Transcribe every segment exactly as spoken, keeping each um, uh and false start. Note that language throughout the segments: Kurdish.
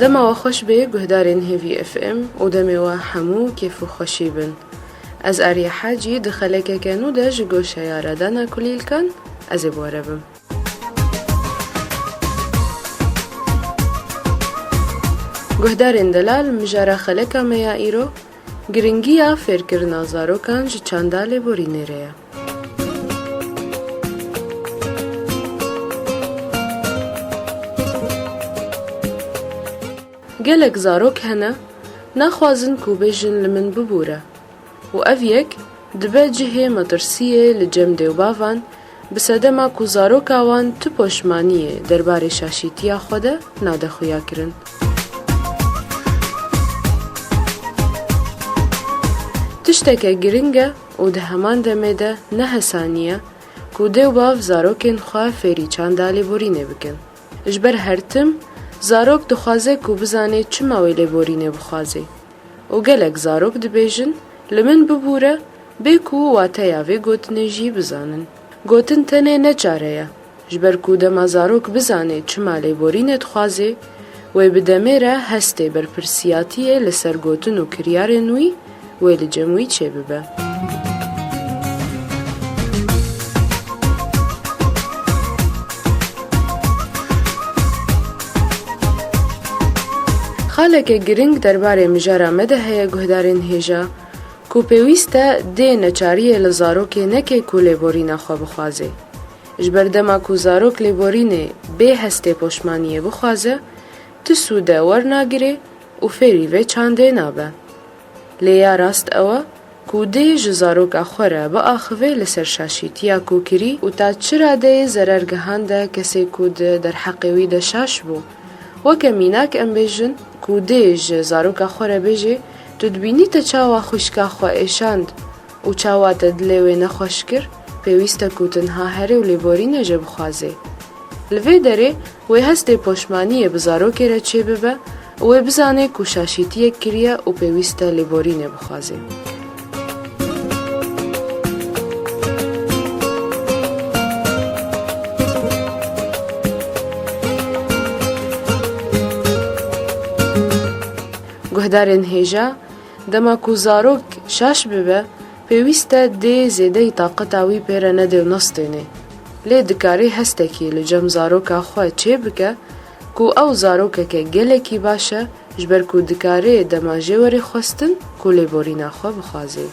Dema we xweş bê guhdarên Hêvî F M û demê we hemû kêf û xweşî bin. Ez Arya Hacî di xelekeke nû de ji goşeya radana kulîlkan ez ê bi we re bim. Guhdarên delal, mijara xeleka me ya îro, giringiya fêrkirina zarokan ji çanda lêborînê re ye. Gelek zarok hene, naxwazin ku bêjin li min bibûre. Û ev yek dibe cihê metirsiyê li cem dêwbavan, bi sedema ku zaroka wan tu poşmaniyê derbarê şaşîtiya xwe de nade xuya kirin. Tişteke giring e û di heman demê de ne hesanî ye ku dêwbav zarokên xwe fêrî çanda lêborînê bikin. Ji ber her tim, zarok dixwaze ku bizane çima wê lêborînê bixwaze. Û gelek zarok dibêjin, li min bibûre, bê ku wateya vê gotinê jî bizanin. Gotin tenê ne çare ye, ji ber ku dema zarok bizane çima lêborînê dixwaze, wê bi demê re hestê berpirsiyatiyê li ser gotin û kiryarên wî wê li cem wî çêbibe. Xaleke giring derbarê mijara me de heye guhdarên hêja, ku pêwîst e dê neçariyê li zarokê neke ku lêborîna xwe bixwaze. Ji ber dema ku zarok lêborînê bê hestê poşmaniyê bixwaze, ti sûde wernagire û fêrî vê çandê nabe. Lê ya rast ew e ku dê ji zaroka xwe re biaxive li ser şaşîtiya ku kirî û ta çi radeyê zerer gihande kesê ku di derheqê wî de şaş bû. Weke mînak em bêjin ku dê ji zaroka xwe re bêje, tu dibînî te çawa xwişka xwe êşand û çawa te dilê wê nexweş kir, pêwîst e ku tu niha here û lêborînê jê bixwazê. Li vê derê wê hestê poşmaniyê bi zarokê re çêbibe û wê bizane ku şaşîtiyek kiriye û pêwîst e lêborînê bixwaze. Guhdarên hêja, dema ku zarok şaş bibe, pêwîst e dê zêdeyî taqeta wî pê re nede û nestêne. Lê dikare hestekî li cem zaroka xwe çêbike ku ew zarokeke gelekî baş e, ji ber ku dikare dema jê were xwestin ku lêborîna xwe bixwaze.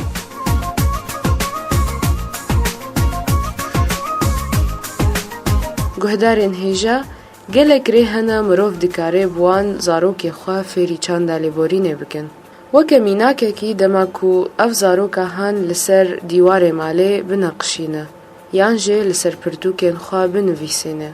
Guhdarên hêja, gelek rê hene mirov dikare bi wan zarokê xwe fêrî çanda lêborînê bikin. Weke mînakekî, dema ku ev zaroka han li ser dîwarê malê bineqişîne yan jî li ser pirtûkên xwe binivîsîne.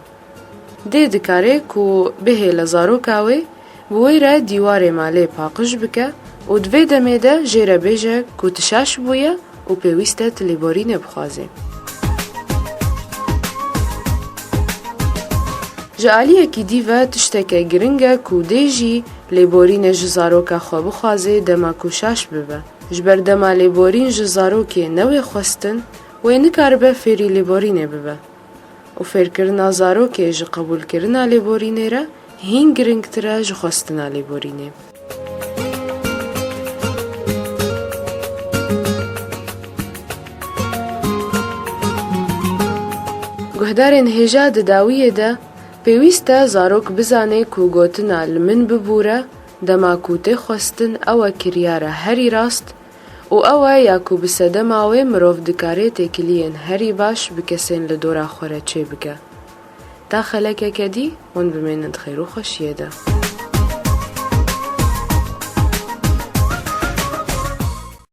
Dê dikare ku bihêle zaroka wê, bi wê re dîwarê malê paqij bike û di vê demê de jê re bêje ku tu şaş bûye û pêwîst e tu lêborînê bixwazê. Ji aliyekî dî ve tişteke giring e ku dê jî lêborînê ji zaroka xwe bixwaze dema ku şaş bibe. Ji ber dema lêborîn ji zarokê newê xwestin, wê nikaribe fêrî lêborînê bibe. Û fêrkirina zarokê ji qebûlkirina lêborînê re hîn giringtir e ji xwestina lêborînê. Guhdarên hêja, di dawiyê de pêwîst e zarok bizane ku gotina li min bibûre, dema ku tê xwestin ew e kiryara herî rast û ew e ya ku bi sedema wê mirov dikare têkiliyên herî baş bi kesên li dora xwe re çêbike. Ta xelekeke dî hûn bimînin di xêr û xweşiyê de.